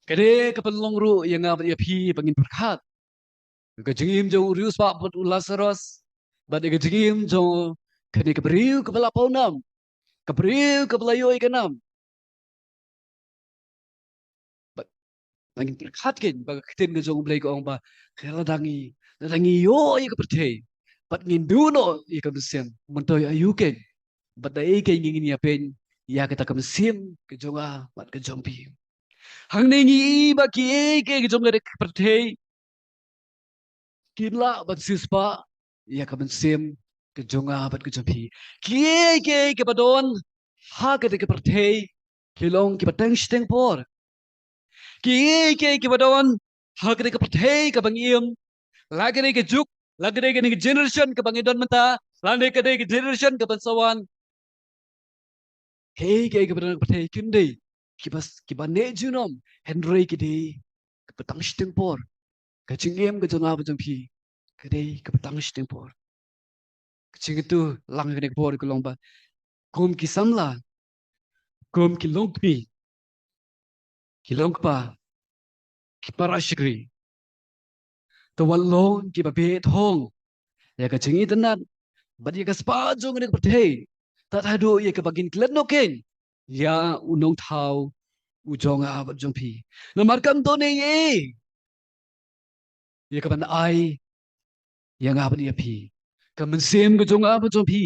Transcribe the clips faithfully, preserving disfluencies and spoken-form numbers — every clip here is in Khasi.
Ka dei ka pynlong ruh ïa nga bad ïa phi ba ngin pyrkhat ka jingim jong u riewspah bad u Lasaros, bad ïa ka jingim jong kane ka briew kaba la pawnam, ka briew kaba la ïoh ïa ka nam. Bad ba ngin pyrkhat kein ba ka ktien ka jong U Blei ka ong ba, ka lada ngi, lada ngi ïoh ïa ka pyrthei bad ngin duh noh ïa ka mynsiem, mynta ïa aïu kein, bad da ei kein ngin ïapeiñ ïa kata ka mynsiem ka jong nga bad ka jong phi? Hangne ngi i ba kiei kiei ki jong ka pyrthei kim lah ban siewspah ïa ka mynsiem ka jong nga bad ka jong phi. Kiei kiei kiba don ha kane ka pyrthei ki long kiba tang shiteng por. Kiei kiei kiba don ha kane ka pyrthei kaba ngi im, la ka dei ka juk, la ka dei kane ka generation kaba ngi don mynta, la ka dei ka generation kaban sa wan, kiei kiei kiba don ha ka pyrthei kim dei kiba, kiba neh junom, hynrei ki dei kiba tang shiteng por. Ka jingim ka jong nga bad jong phi ka dei kaba tang shiteng por. Ka jingkyntu lang kane ka por ka long ba, kum ki samla, kum ki longkmie, ki longkpa, ki para shakri, to wat long kiba beh thong ïa ka jingitynnad bad ïa ka spah jong kane ka pyrthei, tad haduh ïa kaba ngin klet noh kein ïa u nongthaw u jong nga bad jong phi. Namar kam don ei ei ïa kaban ai ïa nga bad ïa phi. Ka mynsiem ka jong nga bad jong phi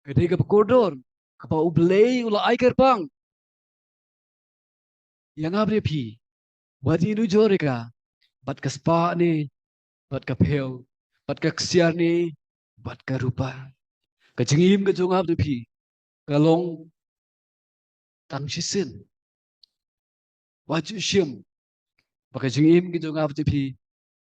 ka dei kaba kordor, kaba U Blei u la ai kyrpang ïa nga bad ïa phi, wat ïanujor ïa ka bad ka spah ne bad ka phew, bad ka ksiar ne bad ka rupa. Ka jingim ka jong nga bad jong phi ka long tang shisien. Wat ju shim ba ka jingim ka jong nga bad jong phi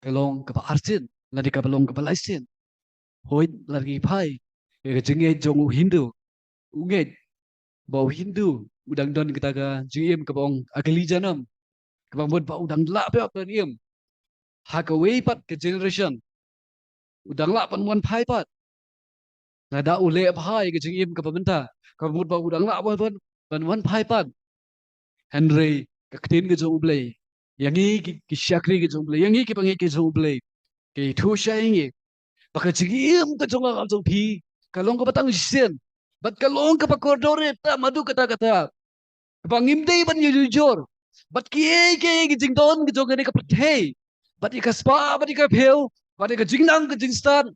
ka long kaba arsien, lane kaba long kaba laisien. Hooid, lada ngi phai ïa ka jingngeit jong u Hindu, u ngeit ba u Hindu u dang don kata ka jingim kaba ong agli janam, kaba mut ba u dang lah pep ban im ha kawei pat ka generation, u dang lah ban wan phai pat. Lada u leh bha ïa ka jingim kaba mynta, kaba mut ba u dang lah ban, ban, ban wan phai pat. Hynrei ka ktien ka jong U Blei, ïa ngi ki, ki shakri ka jong U Blei, ïa ngi kiba ngeit ka jong U Blei, ka ïathuh shai ïa ngi ba ka jingim ka jong nga jong phi ka long kaba tang shisien bad ka long kaba kordor, eh, tad haduh katta katta, kaba ngim dei ban ïanujor bad kiei kiei ki jingdon ki jong kane ka pyrthei, bad ïa ka spah bad ïa ka phew, bad ïa ka jingnang ka jingstad,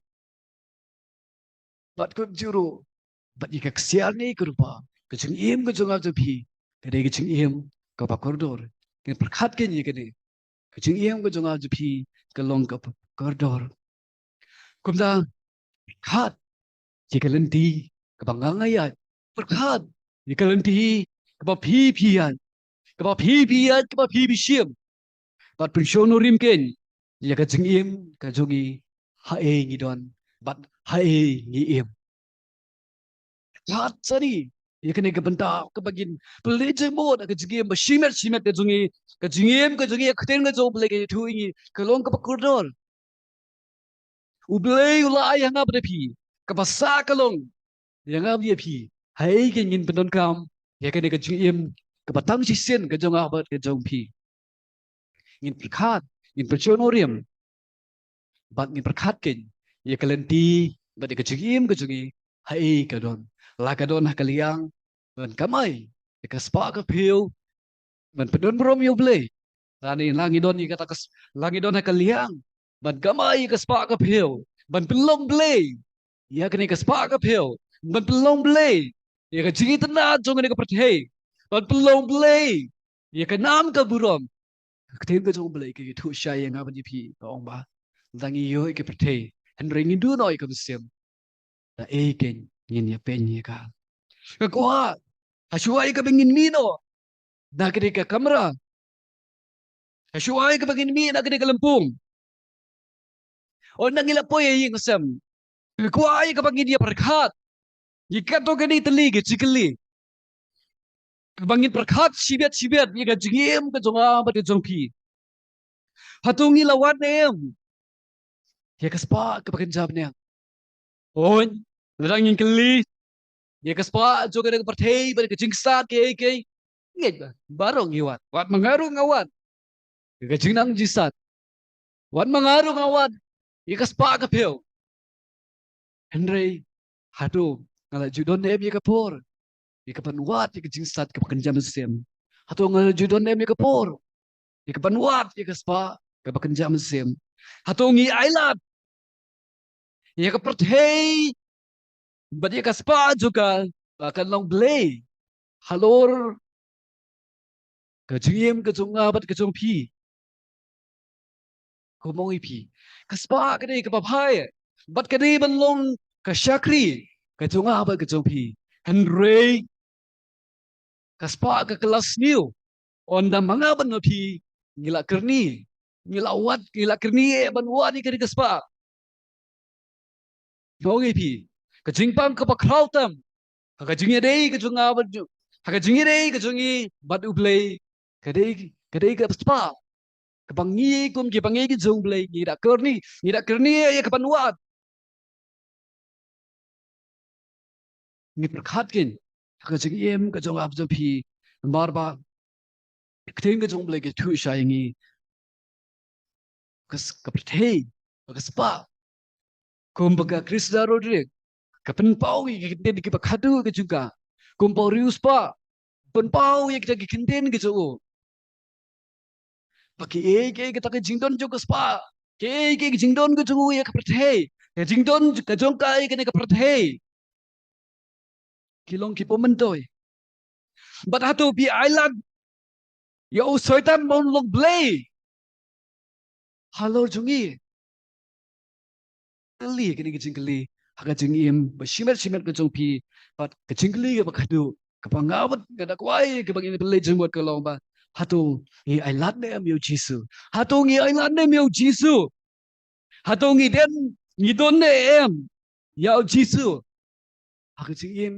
bad kumjuh ruh bad ïa ka ksiar ne ka rupa. Ka jingim ka jong nga jong phi ka dei ka jingim kaba kordor. Ngin pyrkhat kein ïa kane, ka jingim ka jong nga jong phi ka long kaba kordor. Kumta, pyrkhat ïa ka lynti kaba nga nga ïaid, pyrkhat ïa ka lynti kaba phi phi ïaid, kaba phi phi ïaid, kaba phi phi shim, bad pynshong nongrim kein ïa ka jingim ka jong ngi, haei ngi don bad haei ngi im. Pyrkhat sani ïa kane ka bynta kaba ngin pynleit jingmut ha ka jingim ba shimet shimet ka jong ngi, ka jingim ka jong ngi, ka ktien ka jong U Blei ka ïathuh ïa ngi ka long kaba kordor. U Blei u la ai ha nga bad ha phi kaba sah ka long ïa nga bad ïa phi, haei kein ngin pyndonkam ïa kane ka jingim kaba tang shisien ka jong nga bad ka jong phi. Ngin pyrkhat, ngin pynshong nongrim bad ngin pyrkhat kein ïa ka lynti bad ïa ka jingim ka jong ngi, haei ka don. La ka don ha ka liang ban kamai ïa ka spah ka phew ban pyndonburom ïa U Blei, lane la ngi don ïa kata ka s-, la ngi don ha ka liang ban kamai ïa ka spah ka phew ban pynlong Blei ïa kane ka spah ka phew, ban pynlong Blei ïa ka jingitynnad jong kane ka pyrthei, ban pynlong Blei ïa ka nam ka burom. Ka ktien ka jong U Blei ka ïathuh shai ïa nga bad ïa phi, ka ong ba, lada ngi ïoh ïa ka pyrthei hynrei ngim duh noh ïa ka mynsiem, da ei kein ngin ïapeiñ ïa ka? Nga kwah, ha shuwa ïa kaba ngin mih noh na kane ka kamra, ha shuwa ïa kaba ngin mih na kane ka lympung, o na ngi la poi ïa ïing sem, nga kwah ïa kaba ngin ïa pyrkhat ïa kato kane tylli ka jingkylli, kaba ngin pyrkhat shibit shibit ïa ka jingim ka jong nga bad ka jong phi. Hato ngi la wad ne em ïa ka spah kaba kynja bneng? Oi, lada ngin kylli ïa ka spah jong kane ka pyrthei bad ka jingstad kiei kiei, ngeit ba baroh ngi wad, wat ma nga ruh nga wad. ka jingnang jingsat. Wat ma nga ruh nga wad ïa ka spah ka phew. Hynrei hato nga la ju don ne em ïa ka por ïa ka ban wad ïa ka jingsat kaba kynja mynsiem? Hato nga la ju don ne em ïa ka por ïa ka ban wad ïa ka spah kaba kynja mynsiem? Hato ngi ailad ïa ka pyrthei bad ïa ka spah jong ka ba kan long blei halor ka jingim ka jong nga bad ka jong phi? Kumno ong ïa phi, ka spah ka dei kaba bha bad ka dei ban long ka shakri ka jong nga bad ka jong phi. Hynrei ka spah ka kylla sniew, ynda ma nga bad ma phi ngi la kyrni, ngi la wad, ngi la kyrni eh ban wad ïa ka dei ka spah. Nga ong ïa phi, ka jingpang kaba khraw tam ha ka jingïadei ka jong nga bad ju, ha ka jingïadei ka jong ngi bad U Blei, ka dei, ka dei ka spah kaba ngi kum kiba ngi ki jong U Blei ngi da kyrni, ngi da kyrni ïa ka ban wad. Ngi pyrkhat kein ha ka jingim ka jong nga bad jong phi, namar ba ka ktien ka jong U Blei ka ïathuh shai ïa ngi, ka s-, ka pyrthei, ka spah, kumba ka Cressida Rodrigues ka pynpaw ïa ki kyntien kiba khadduh ka jong ka, kumba u riewspah pynpaw ïa kita ki kyntien ki jong u. Ba kiei kiei kita ki jingdon jong ka spah, kiei kiei ki jingdon ka jong u ïa ka pyrthei, ka jingdon ka jong ka ïa kane ka pyrthei, ki long kiba myntoi. Bad hato phi ailad ïa u Soitan ban long blei halor jong ngi? Kylli kane ka jingkylli ha ka jingim ba shimet shimet ka jong phi bad ka jingkylli kaba khadduh kaba nga bad nga da kwai kaba ngin pynleit jingmut ka long ba, hato ngi ailad ne em ïa u Jisu? Hato ngi ailad ne em ïa u Jisu? Hato ngi don, ngi don ne em ïa u Jisu ha ka jingim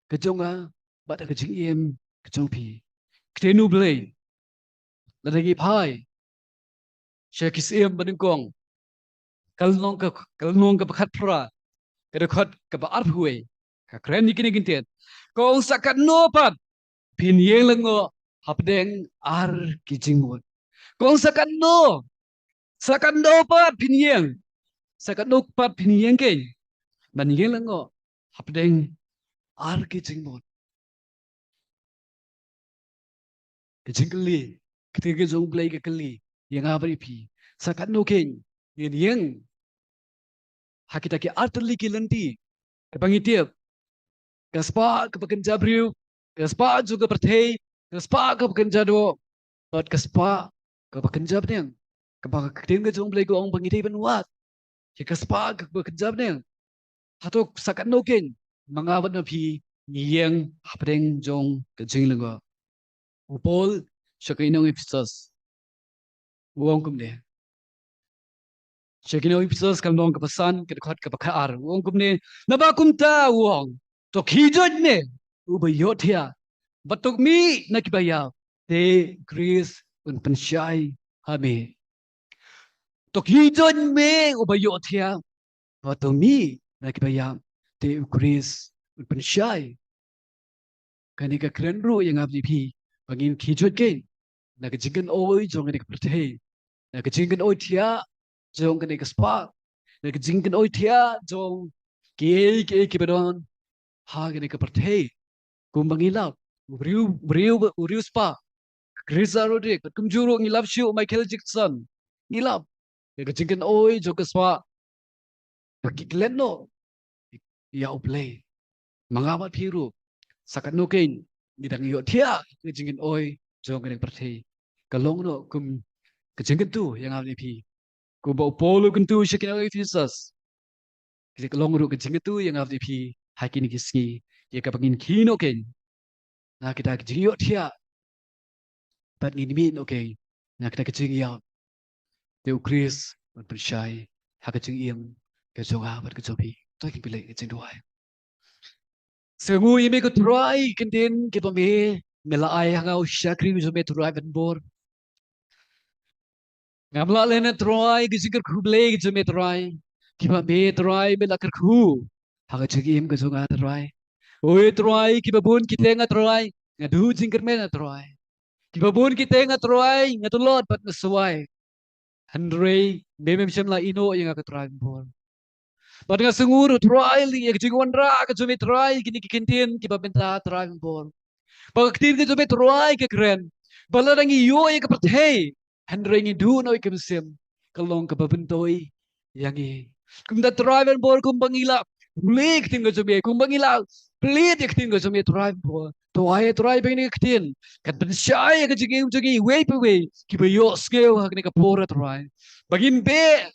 ka jong nga bad ha ka jingim ka jong phi? Ka ktien U Blei, lada ngi phai sha ki Syiem Banyngkong, ka lynnong ka, ka lynnong kaba khatphra, ka dkhot kaba arphew wei, ka kren ïa kine ki kyntien. Kong sa katno pat phin ïeng lyngngoh hapdeng ar ki jingmut? Kong sa katno, sa katno pat phin ïeng, sa katno pat phin ïeng kein ban ïeng lyngngoh hapdeng ar ki jingmut? Ka jingkylli, ka ktien ka jong U Blei ka kylli ïa nga bad ïa phi, sa katno kein ngin ïeng ha kita ki artylli ki lynti kaba ngi tip, ka spah kaba kynja briew, ka spah jong ka pyrthei, ka spah kaba kynja doh, bad ka spah kaba kynja bneng, kaba ka ktien ka jong U Blei ka ong ba ngi dei ban wad ïa ka spah kaba kynja bneng. Hato sa katno kein ma nga bad ma phi ngi ïeng hapdeng jong ka jinglyngngoh? U Paul sha ki nong Ephesus u ong kumne. Sha ki nong Ephesus ka lynnong kaba san, ka dkhot kaba khatar, u ong kumne: Naba kumta u ong, to khie joit me uba ïohthiah, bad to mih na kiba ïap, te u Khrist un pynshai ha me. To khie joit me uba ïohthiah, bad to mih na kiba ïap, te u Khrist un pynshai. Kane ka kren ruh ïa nga bad ïa phi ba ngin khie joit kein na ka jingkynoi jong kane ka pyrthei, na ka jingkynoi thiah jong kane ka spah, na ka jingkynoi thiah jong kiei kiei kiba don ha kane ka pyrthei. Kumba ngi lap u briew, u briew, u riewspah Cressida Rodrigues, bad kumjuh ruh ngi lap shuh u Michael Jackson, ngi lap ïa ka jingkynoi jong ka spah ba ki klet noh ïa U Blei. Ma nga bad phi ruh, sa katno kein ngi dang ïohthiah ka jingkynoi jong kane ka pyrthei, ka long noh kum ka jingkyntu ïa nga bad ïa phi. Kumba u Paul u kyntu sha ki nong Ephesus, ka long ruh ka jingkyntu ïa nga bad ïa phi ha kine ki sngi, ïa kaba ngin khie noh kein na kita ki jingïohthiah, bad ngin mih noh kein na kita ki jingïap, te u Khrist un pynshai ha ka jingim ka jong nga bad ka jong phi. To ngin pynleit ka jingduwai. Sngewnguh ïa me ko Trai, ki kyntien kiba me, me la ai ha nga u shakri jong me Trai ban bor. Ngam lah lehnoh Trai ki jingkyrkhu Blei ki jong me Trai, kiba me Trai me la kyrkhu ha ka jingim ka jong nga Trai. Oi Trai, kiba bun ki teng nga Trai, nga duh jingkyrmen nga Trai. Kiba bun ki teng, A Trai, nga tlot bad nga swai. Hynrei me mem shym la ïehnoh ïa nga, ko Trai ban bor. Bad nga sngewnguh, Trai, ïa ka jingwanrah ka jong me, Trai, kine ki ktien kiba mynta, Trai ban bor. Ba ka ktien ka jong me, Trai, ka kren ba lada ngi ïoh ïa ka pyrthei, hynrei ngi duh noh ïa ka mynsiem, ka long kaba byntoi ïa ngi. Kumta, Trai ban bor, kumba ngi la pule ïa ka ktien ka jong me, kumba ngi la plie ïa ka ktien ka jong me, Trai ban bor, to ai, Trai, ba kine ki ktien kan pynshai ïa ka jingim jong ngi iwei pa iwei kiba ïohsngew ha kane ka por, A Trai. Ba ngin beh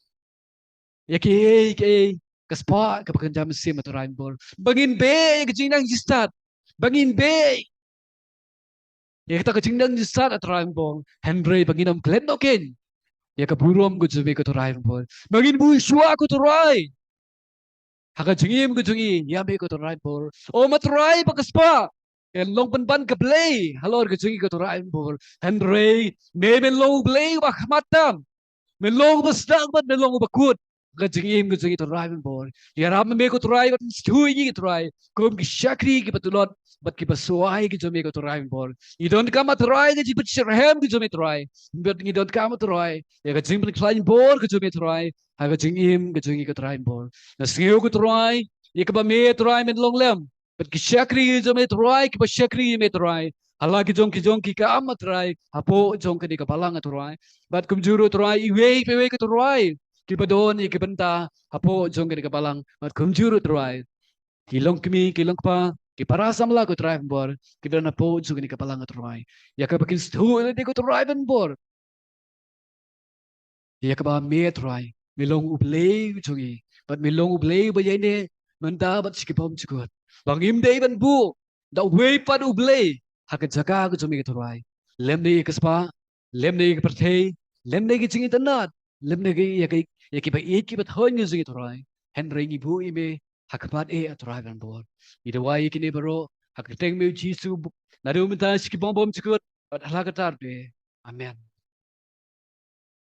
ïa kiei kiei, ka spah kaba kynja mynsiem, A Trai ban bor. Ba ngin beh ïa ka jingnang jingstad. Ba ngin beh ïa kata ka jingnang jingstad, A Trai ban bor. Hynrei ba ngin ym klet noh kein ïa ka burom ka jong me, ko Trai ban bor. Ba ngin buh shuwa, ko Trai, ha ka jingim ka jong ngi ïa me, ko Trai ban bor. Ym, A Trai, ba ka spah kan long pynban ka blei halor ka jong ngi, ko Trai ban bor. Hynrei me, men long U Blei uba khmat tam. Men long uba sdang bad men long uba kut ha ka jingim ka jong ngi, Trai ban bor. Ïarap ma me, ko Trai, bad pynsngewthuh ïa ngi, ko Trai, kum ki shakri kiba tlot bad kiba swai ki jong me, ko Trai ban bor. Ngi donkam, A Trai, ka jingpynshitrhem ka jong me, Trai. Bad ngi donkam, A Trai, ïa ka jingpynkhlaiñ bor ka jong me, Trai, ha ka jingim ka jong ngi, ko Trai ban bor. Nga sngew, ko Trai, ïa kaba me, Trai, men long lem bad ki shakri ki jong me, Trai, kiba shakri ïa me, Trai, ha la ki jong ki jong ki kam, A Trai, hapoh jong kane ka balang, A Trai. Bad kumjuh ruh, Trai, iwei pa iwei, ko Trai, kiba don ïa ki bynta hapoh jong kane ka balang. Bad kumjuh ruh, Trai, ki longkmie, ki longkpa, ki para samla, ko Trai ban bor, kiba don hapoh jong kane ka balang, A Trai. Ïa kaba kin sngewthuh lade, ko Trai ban bor, ïa kaba me, Trai, me long U Blei jong ngi, bad me long U Blei uba ïaineh mynta bad sha ki bymjukut. Ba ngim dei ban buh da uwei pat U Blei ha ka jaka ka jong me, ko Trai. Lymne ïa ka spah, lymne ïa ka pyrthei, lymne ïa ka jingitynnad, lymne ïa ka, ïa kiba ïeit kiba thoiñ ka jong ngi, Trai. Hynrei ngi buh ïa me ha khmat eh, A Trai ban bor. Ngi duwai ïa kine baroh ha ka kyrteng me, U Jisu, naduh mynta sha ki bym bymjukut bad hala katta ruh. Amen.